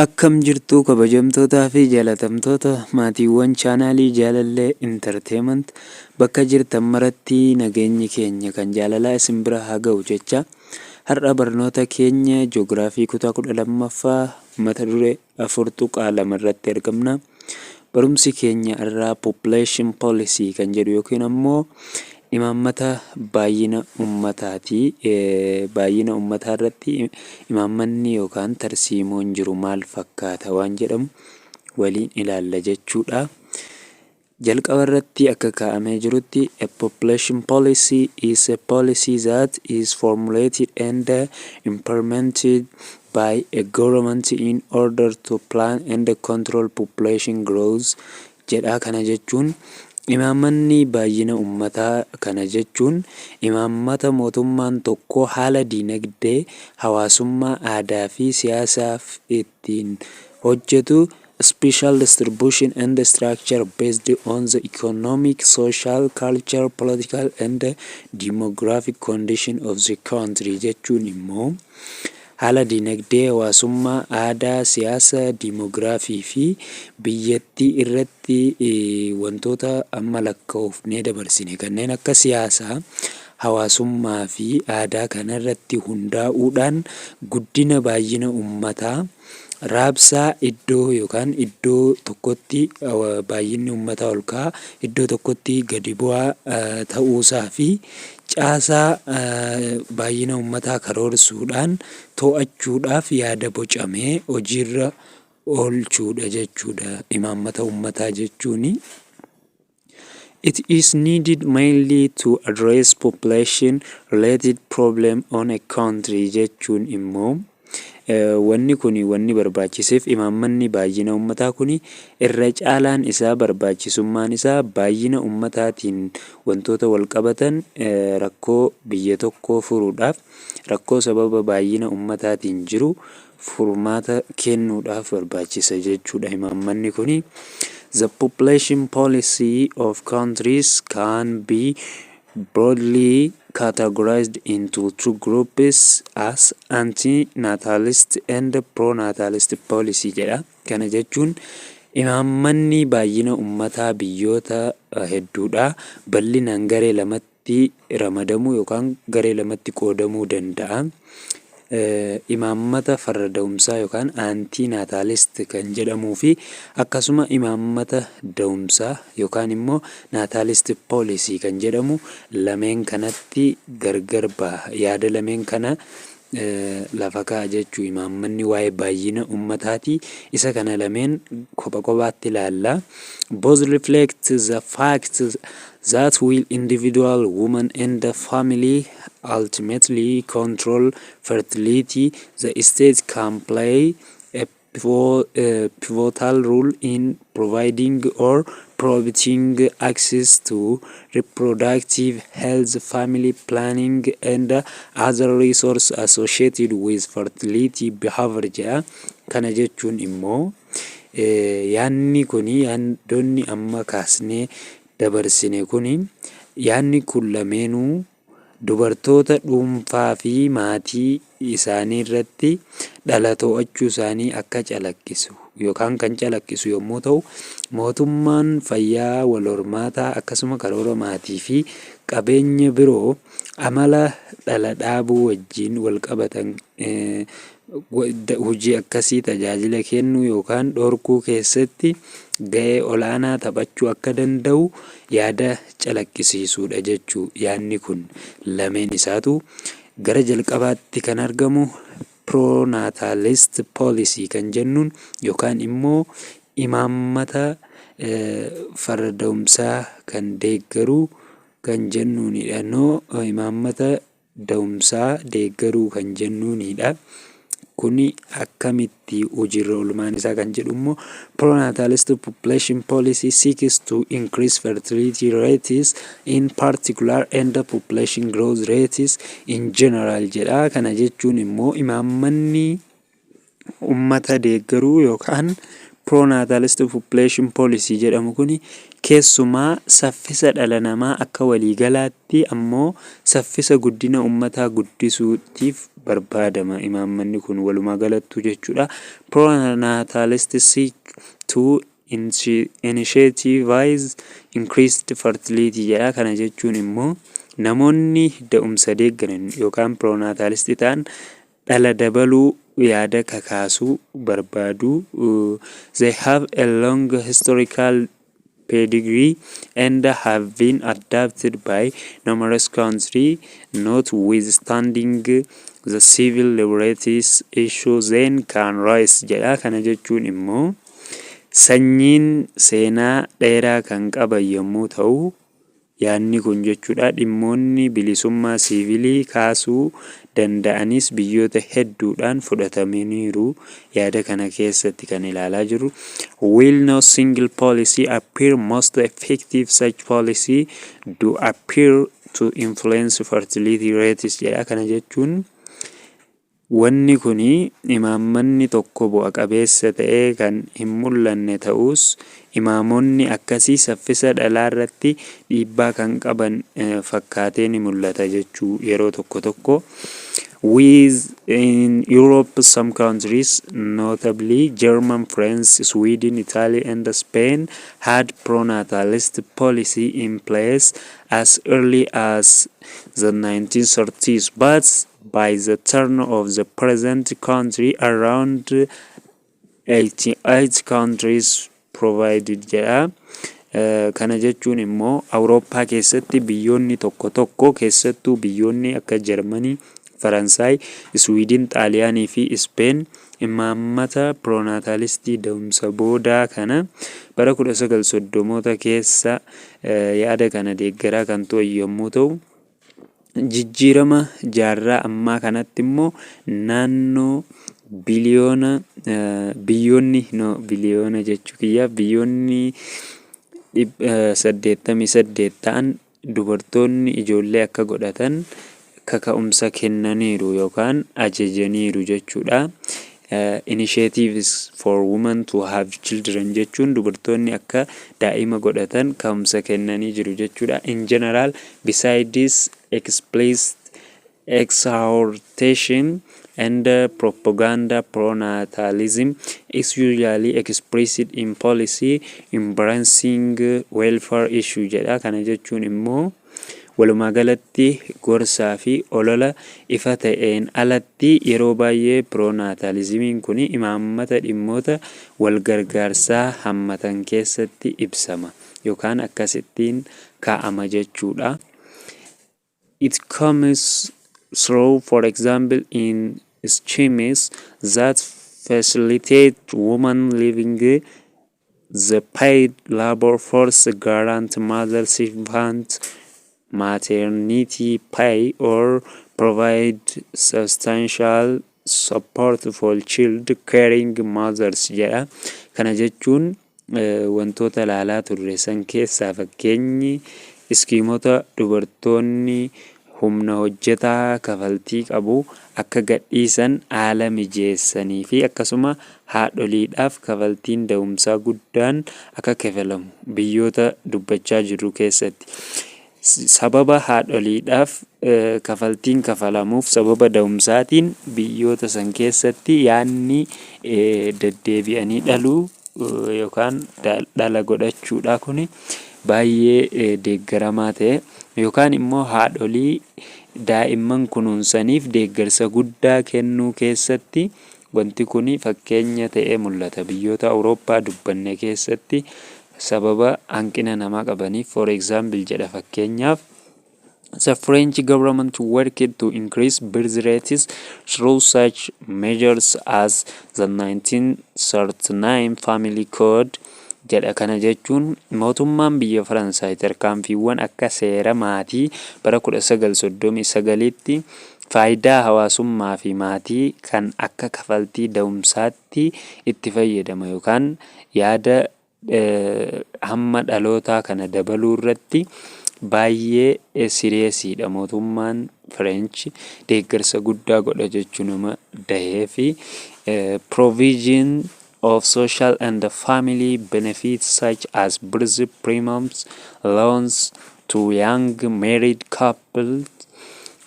Akkam jirtu, kabajamtootaa fi jaalatamtoota maatiiwwan chaanaalii Jaalallee Entertainment? Bakka jirtan maratti nageenyi keenya kan jaalalaa isin bira haa ga'u jecha, har'a barnoota keenya joogiraafii kutaa 12ffaa mata duree 4.2 irratti argamna. Barumsi keenya irraa population policy kan jedhu yookiin ammoo imaammata baay'ina ummataati. Baay'ina ummataa irratti imaammanni yookaan tarsiimoon jiru maal fakkaata waan jedhamu waliin ilaalla jechuudha. Jalqaba irratti akka kaa'amee jirutti, a population policy is a policy that is formulated and implemented by a government in order to plan and control population growth jedha. Kana jechuun imaammanni baay'ina ummataa kana jechuun imaammata mootummaan tokko haala diinagdee, hawaasummaa, aadaa fi siyaasaaf ittiin hojjetu, spatial distribution and structure based on the economic, social, cultural, political and demographic condition of the country jechuun immoo haala diinagdee, hawaasummaa, aadaa, siyaasa, diimoogiraafii fi biyyattii irratti wantoota amma lakkoofnee dabarsine kanneen akka siyaasaa, hawaasummaa fi aadaa kanarratti hundaa'uudhaan guddina baay'ina ummataa, raabsaa iddoo yookaan iddoo tokkotti baay'inni uummataa ol ka'aa, iddoo tokkotti gadi bu'aa ta'uusaa fi caasaa baay'ina uummataa karoorsuudhaan to'achuudhaaf yaada bocamee hojiirra oolchuudha jechuudha imaammata uummataa jechuuni. It is needed mainly to address population related problem on a country jechuun immoo wanni kun wanni barbaachiseef imaammanni baay'ina uummataa kun irra caalaan isaa barbaachisummaan isaa baay'ina uummataatiin wantoota wal qabatan rakkoo biyya tokkoo furuudhaaf, rakkoo sababa baay'ina uummataatiin jiru furmaata kennuudhaaf barbaachisa jechuudha imaammanni kuni. The population policy of countries can be broadly categorized into two groups as anti-natalist and pro-natalist policy jedha. Kana jechuun imaammanni baay'ina uummataa biyyoota hedduudha. Bal'inaan garee lamatti ramadamuu yookaan garee lamatti qoodamuu danda'a. Imaammata farra da'umsaa yookaan anti-natalist kan jedhamuu fi akkasuma imaammata da'umsaa yookaan immoo natalist policy kan jedhamu lameen kanatti gargar baha. Yaada lameen kana lafa kaa'a jechuu imaammanni waa'ee baay'ina uummataati. Isa kana lameen kopha kophaatti ilaalla. Both reflect the fact that while individual woman and the family ultimately control fertility, the state can play a pivotal role in providing or prohibiting access to reproductive health, family planning and other resources associated with fertility behavior jedha. Kana jechuun immoo yaadni kuni, yaadonni amma kaasnee dabarsine kuni, yaadni kun lameenuu dubartoota dhuunfaa fi maatii isaanii irratti dhala to'achuu isaanii akka calaqqisu yookaan kan calaqqisu yommuu ta'u, mootummaan fayyaa wal hormaataa akkasuma karoora maatii fi qabeenya biroo amala dhala dhaabuu wajjin wal qabatan hojii akkasii tajaajila kennuu yookaan dhorkuu keessatti ga'ee olaanaa taphachuu akka danda'u yaada calaqqisiisudha jechuu yaadni kun lameen isaatu. Gara jalqabaatti kan argamu pronatalist policy kan jennuun yookaan immoo imaammata farra da'umsaa kan deeggaru kan jennuunidha. No, imaammata da'umsaa deeggaruu kan jennuunidha. Kuni akkamitti hojiirra oolmaan isaa kan jedhu immoo, pronatalist population policy seeks to increase fertility rates in particular and the population growth rates in general jedha. Kana jechuun immoo imaammanni ummata deeggaruu yookaan pronatalist population policy jedhamu kuni Keessumaa saffisa dhala namaa akka waliigalaatti ammoo saffisa guddina uummataa guddisuutiif barbaadama imaammanni kun walumaa galattuu jechuudha. Pro-natalists seek to incentivize increased fertility jedha. Kana jechuun immoo namoonni da'umsa deeggaran yookaan pronatalist ta'an dhala dabaluu yaada kakaasuu barbaadu. They have a long historical pedigree and have been adopted by numerous countries, notwithstanding the civil liberties issue then can rise jedha. Kana jechuun immoo sanyiin seenaa dheeraa kan qaban yommuu ta'u, yaadni kun jechuudha dhimmoonni bilisummaa siivilii kaasuu danda'anis biyyoota hedduudhaan fudhatamaniiru. Yaada kana keessatti kan ilaalaa jirru. While no single policy appear most effective, such policy do appear to influence fertility rates jedha. Kana jechuun wanni kun imaammanni tokko bu'a qabeessa ta'ee kan hin mul'anne ta'us, imaamonni akkasii saffisa dhalaa irratti dhiibbaa kan qaban fakkaatee ni mul'ata jechuu yeroo tokko tokko. Within Europe, some countries, notably Germany, France, Sweden, Italy and Spain, had pronatalist policy in place as early as the 1930s, but by the turn of the present century, around 88 countries provided jedha. Kana jechuun immoo Awurooppaa keessatti biyyoonni tokko tokko, keessattuu biyyoonni akka Jarmanii, Faransaay, Iswiidin, Xaaliyaanii fi Ispeen imaammata pronatalistii da'umsa boodaa kana bara 1930moota keessa yaada kana deeggaraa kan turan yommuu ta'u, jijjiirama jaarraa ammaa kanatti immoo naannoo biliyoona biyyoonni, no, biliyoona jechuu kiyya, biyyoonni 88 ta'an dubartoonni ijoollee akka godhatan kaka'umsa kennaniiru yookaan ajajaniiru jechuudha. Initiatives for women to have children jechuun dubartoonni akka daa'ima godhatan ka'umsa kennanii jiru jechuudha. In general, besides explicit exhortation and propaganda, pronatalism is usually expressed in policy embracing welfare issue jedha. Kana jechuun immoo walumaa galatti gorsaa fi olola ifa ta'een alatti yeroo baay'ee pronatalismiin kun imaammata dhimmoota wal gargaarsaa hammatan keessatti ibsama yookaan akkasittiin kaa'ama jechuudha. It comes through, for example, in schemes that facilitate women leaving the paid labor force, grant mothers infant maternity pay, or provide substantial support for child caring mothers jedha. Kana jechuun wantoota ilaalaa turre san keessaa fakkeenyi schemeota dubartoonni humna hojjetaa kafaltii qabu akka gadhiisan haala mijeessanii fi akkasuma haadholiidhaaf kafaltiin da'umsaa guddaan akka kafalamu biyyoota dubbachaa jirru keessatti. Sababa haadholiidhaaf kafaltiin kafalamuuf sababa da'umsaatiin biyyoota san keessatti yaadni deddeebi'anii dhaluu yookaan dhala godhachuudha kuni baay'ee deeggaramaa ta'e yookaan immoo haadholii daa'imman kunuunsaniif deeggarsa guddaa kennuu keessatti wanti kun fakkeenya ta'ee mul'ata. Biyyoota Awurooppaa dubbanne keessatti sababa hanqina namaa qabaniif, for example jedha, fakkeenyaaf, The French government worked to increase birth rates through such measures as the 1939 Family Code jedha. Kana jechuun mootummaan biyya Faransaay tarkaanfiiwwan akka seera maatii bara 1939tti faayidaa hawaasummaa fi maatii kan akka kafaltii da'umsaatti itti fayyadama yookaan yaada hamma dhalootaa kana dabaluu irratti baay'ee seriousiidha. Mootummaan French deeggarsa guddaa godha jechuu nama dahee fi provision of social and family benefits such as birth premiums, loans to young married couples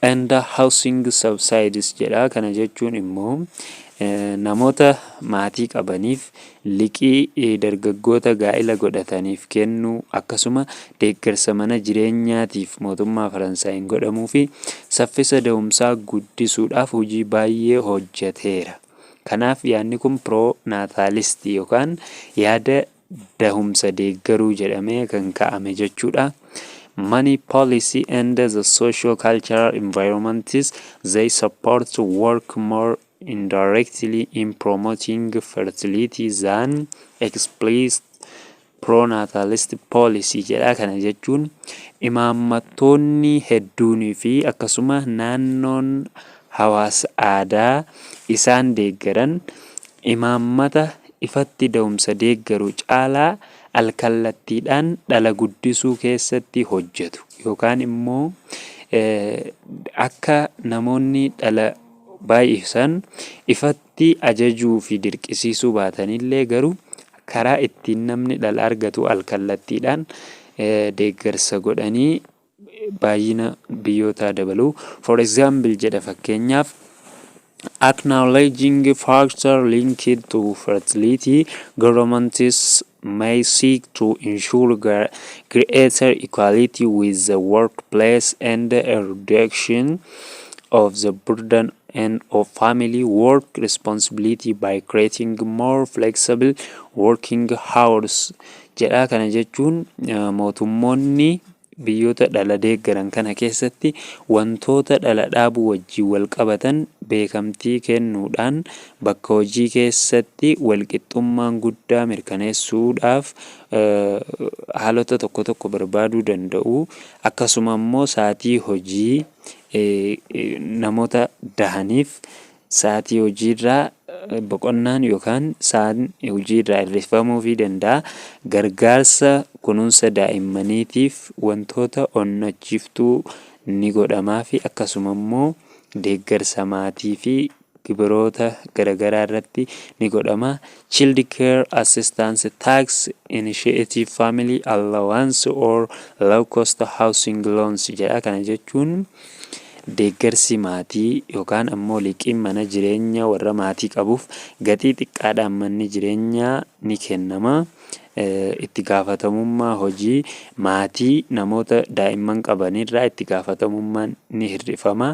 and housing subsidies jedha. Kana jechuun immoo namoota maatii qabaniif liqii, dargaggoota gaa'ila godhataniif kennuu, akkasuma deeggarsa mana jireenyaatiif mootummaa Faransaayiin godhamuu fi saffisa da'umsaa guddisuudhaaf hojii baay'ee hojjeteera. Kanaaf yaadni kun pro-natalist yookaan yaada dahumsa deeggaruu jedhamee kan ka'ame jechuudha. Money policy and the socio-cultural environments they support work more indirectly in promoting fertility than explicit pronatalist policy jedha. Kana jechuun imaammattoonni hedduunii fi akkasuma naannoon hawaasa aadaa isaan deeggaran imaammata ifatti da'umsa deeggaru caalaa alkallattiidhaan dhala guddisuu keessatti hojjetu, yookaan immoo akka namoonni dhala baay'isan ifatti ajajuu fi dirqisiisuu baatanillee, garuu karaa ittiin namni dhala argatu alkallattiidhaan deeggarsa godhanii baay'ina biyyootaa dabaluu. For example jedha, fakkeenyaaf, acknowledging factor linked to fertility, governments may seek to ensure greater equality with the workplace and a reduction of the burden and of family work responsibility by creating more flexible working hours jedha. Kana jechuun mootummoonni biyyoota dhala deeggaran kana keessatti wantoota dhala dhaabuu wajjin wal qabatan beekamtii kennuudhaan bakka hojii keessatti walqixxummaan guddaa mirkaneessuudhaaf haalota tokko tokko barbaaduu danda'u. Akkasuma immoo sa'aatii hojii namoota dahaniif sa'aatii hojiirraa boqonnaan yookaan sa'aan hojiirraa hir'ifamuufii danda'a. Gargaarsa kunuunsa daa'immaniitiif wantoota onnachiiftuu ni godhamaafi, akkasuma immoo deeggarsa maatii fi gibiroota garaagaraa irratti ni godhama. Child care assistance, tax incentive, family allowance or low cost housing loans jedha. Kana jechuun deeggarsi maatii yookaan ammoo liqiin mana jireenyaa warra maatii qabuuf gatii xiqqaadhaan manni jireenyaa ni kennama. Itti gaafatamummaa hojii maatii namoota daa'imman qabanirraa itti gaafatamummaan ni hir'ifama.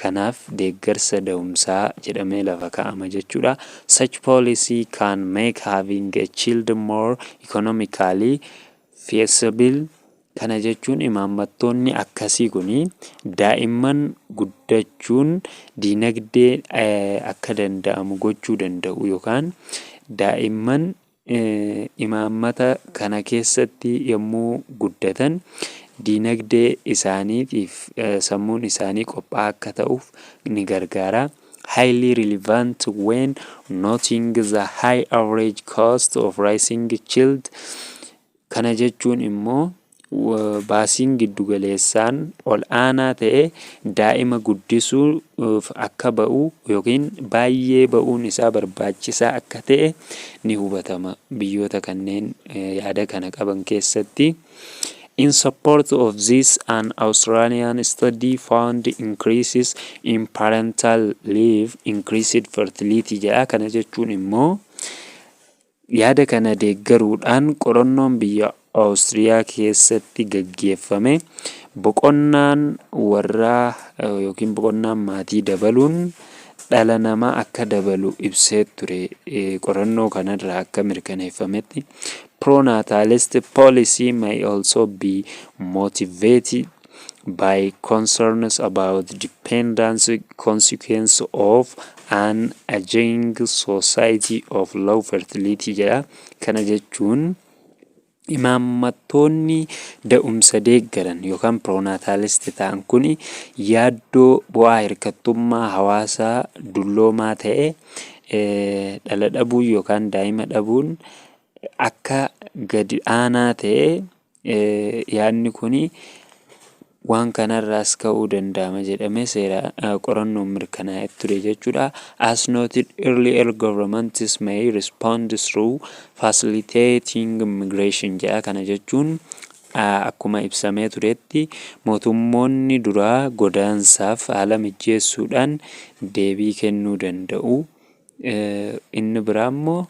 Kanaaf deeggarsa da'umsaa jedhamee lafa kaa'ama jechuudha. Such policy can make having a child more economically feasible. Kana jechuun imaammattoonni akkasii kun daa'imman guddachuun diinagdee akka danda'amu gochuu danda'u, yookaan daa'imman imaammata kana keessatti yommuu guddatan diinagdee isaaniitiif sammuun isaanii qophaa'aa akka ta'uuf ni gargaara. Highly relevant when noting the high average cost of raising child. Kana jechuun immoo baasiin giddugaleessaan ol aanaa ta'e daa'ima guddisuuf akka ba'u yookiin baay'ee ba'uun isaa barbaachisaa akka ta'e ni hubatama biyyoota kanneen yaada kana qaban keessatti. In support of this, an Australian study found increases in parental leave increased fertility jedha. Kana jechuun immoo yaada kana deeggaruudhaan qorannoon biyya Awustiriyaa keessatti gaggeeffame boqonnaan warraa yookiin boqonnaan maatii dabaluun dhala namaa akka dabalu ibsee ture, qorannoo kanarraa akka mirkaneeffametti. Pronatalist policy may also be motivated by concerns about dependence consequence of an aging society of low fertility jedha. Kana jechuun imaammattoonni da'umsa deeggaran yookaan pronatalist ta'an kun yaaddoo bu'aa hirkattummaa hawaasaa dulloomaa ta'e, dhala dhabuu yookaan daa'ima dhabuun akka gadi aanaa ta'e, yaadni kun Waan kanarraas ka'uu danda'ama jedhamee seera qorannoon mirkanaa'ee ture jechuudha. As noted earlier, governments may respond through facilitating immigration jedha. Kana jechuun akkuma ibsamee turetti mootummoonni duraa godaansaaf haala mijeessuudhaan deebii kennuu danda'u. Inni biraa immoo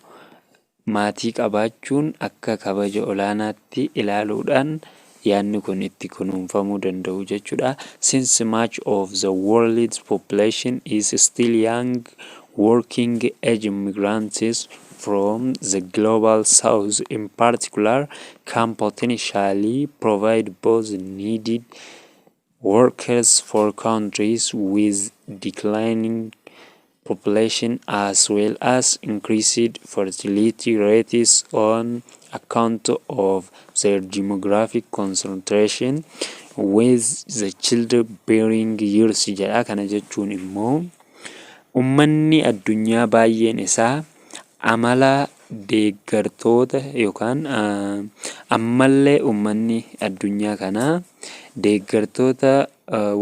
maatii qabaachuun akka kabaja olaanaatti ilaaluudhaan yaadni kun itti kunuunfamuu danda'u jechuudha. Since much of the world's population is still young, working age immigrants from the Global South in particular can potentially provide both needed workers for countries with declining population as well as increased fertility rates on account of their demographic concentration with the childbearing years jedha. Kana jechuun immoo ummanni addunyaa baay'een isaa amala deeggartoota yookaan ammallee ummanni addunyaa kanaa deeggartoota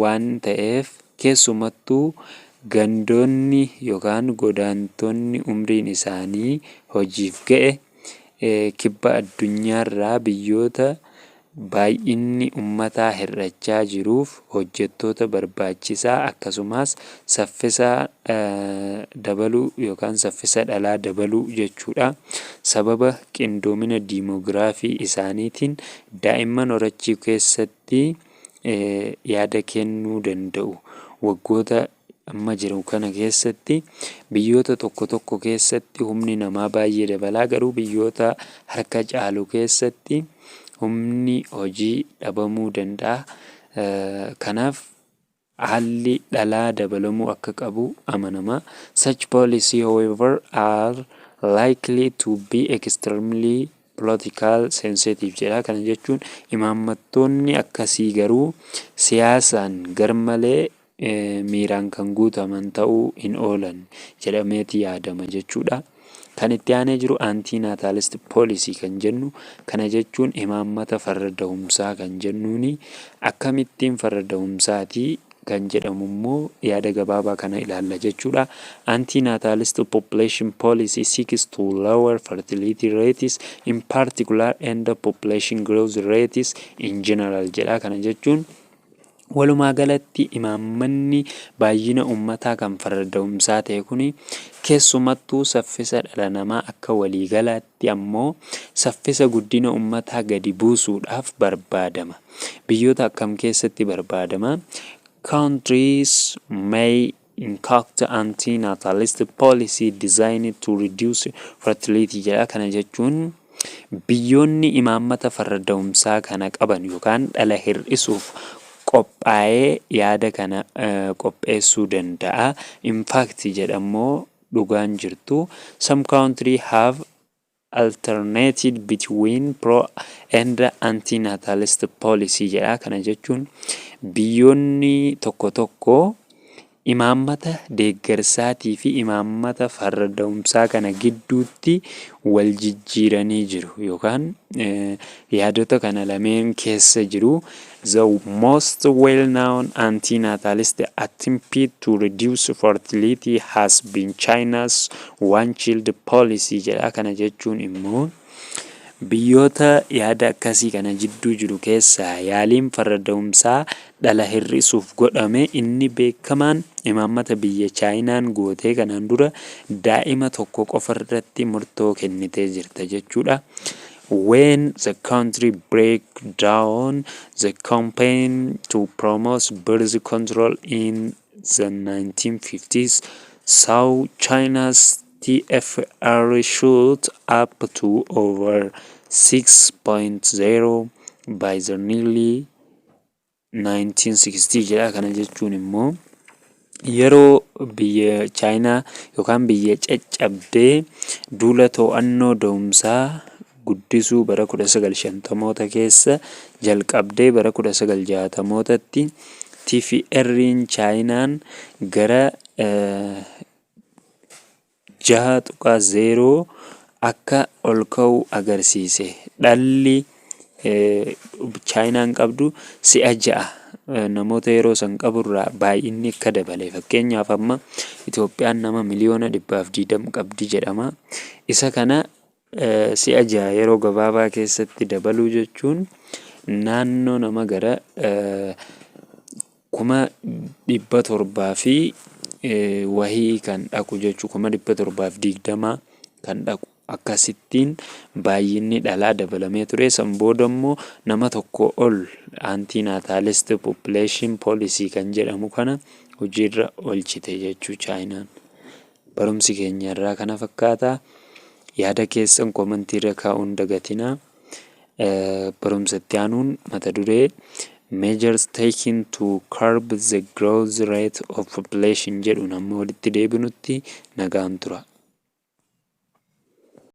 waan ta'eef, keessumattuu gandoonni yookaan godaantonni umriin isaanii hojiif ga'e kibba addunyaarraa biyyoota baay'inni ummataa hir'achaa jiruuf hojjettoota barbaachisaa, akkasumas saffisa dabaluu yookaan saffisa dhalaa dabaluu jechuudha. Sababa qindoomina diimoogiraafii isaaniitiin daa'imman horachuu keessatti yaada kennuu danda'u. Waggoota amma jiru kana keessatti biyyoota tokko tokko keessatti humni namaa baay'ee dabalaa, garuu biyyoota harka caalu keessatti humni hojii dhabamuu danda'a. Kanaaf haalli dhalaa dabalamuu akka qabu amanama. Such policy, however, are likely to be extremely political sensitive jedha. Kana jechuun imaammattoonni akkasii garuu siyaasaan garmalee miiraan kan guutaman ta'uu hin oolan jedhameeti yaadama jechuudha. Kan itti aanee jiru anti-natalist policy kan jennu, kana jechuun imaammata farra da'umsaa kan jennuuni. Akkamittiin farra da'umsaatii kan jedhamu immoo yaada gabaabaa kana ilaalla jechuudha. Anti-natalist population policy seeks to lower fertility rates in particular and population growth rates in general jedha. Kana jechuun walumaa galatti imaammanni baay'ina uummataa kan farra da'umsaa ta'e kuni keessumattuu saffisa dhala namaa, akka waliigalaatti ammoo saffisa guddina uummataa gadi buusuudhaaf barbaadama. Biyyoota akkam keessatti barbaadama? Countries may enact anti-natalist policy designed to reduce fertility jedha. Kana jechuun biyyoonni imaammata farra da'umsaa kana qaban yookaan dhala hir'isuuf qophaa'ee yaada kana qopheessuu danda'a. In fact jedhammoo, dhugaan jirtu, some country have alternated between pro and anti-natalist policy jedha. Kana jechuun biyyoonni tokko tokko imaammata deeggarsaatii fi imaammata farra da'umsaa kana gidduutti wal jijjiiranii jiru yookaan yaadota kana lameen keessa jiru. The most well-known anti-natalist attempt to reduce fertility has been China's one child policy jedha. Kana jechuun immoo biyyoota yaada akkasii kana jidduu jiru keessaa yaaliin farra da'umsaa dhala hir'isuuf godhame inni beekamaan imaammata biyya Chaayinaan gootee kanaan dura daa'ima tokko qofa irratti murtoo kennitee jirta jechuudha. When the country break down the campaign to promote birth control in the 1950s, saw China's TFR shoot up to over 6.0 by the early 1960 jedha. Kana jechuun immoo yeroo biyya Chaayinaa yookaan biyya caccabdee duula to'annoo da'umsaa guddisuu bara 1950moota keessa jalqabdee bara 1960mootatti TFR'n Chaayinaan gara 6.0 akka ol ka'u agarsiise. Dhalli Chaayinaan qabdu si'a 6 Namoota yeroo san qaburraa baay'inni akka dabale. Fakkeenyaaf, amma Itoophiyaan nama 120,000,000 qabdi jedhama. Isa kana si'a 6 yeroo gabaabaa keessatti dabaluu jechuun naannoo nama gara 700,000 fi wahii kan dhaqu jechuu, 720,000 kan dhaqu. Akkasittiin baay'inni dhalaa dabalamee ture. San booda immoo nama tokko ol anti-natalist population policy kan jedhamu kana hojiirra oolchite jechuu Chaayinaan. Barumsi keenya irraa kana fakkaata. Yaada keessan commentiirra kaa'uun dagatinaa. Barumsa itti aanuun mata duree "Measures taken to curb the growth rate of population" jedhuun amma walitti deebinutti nagaan tura.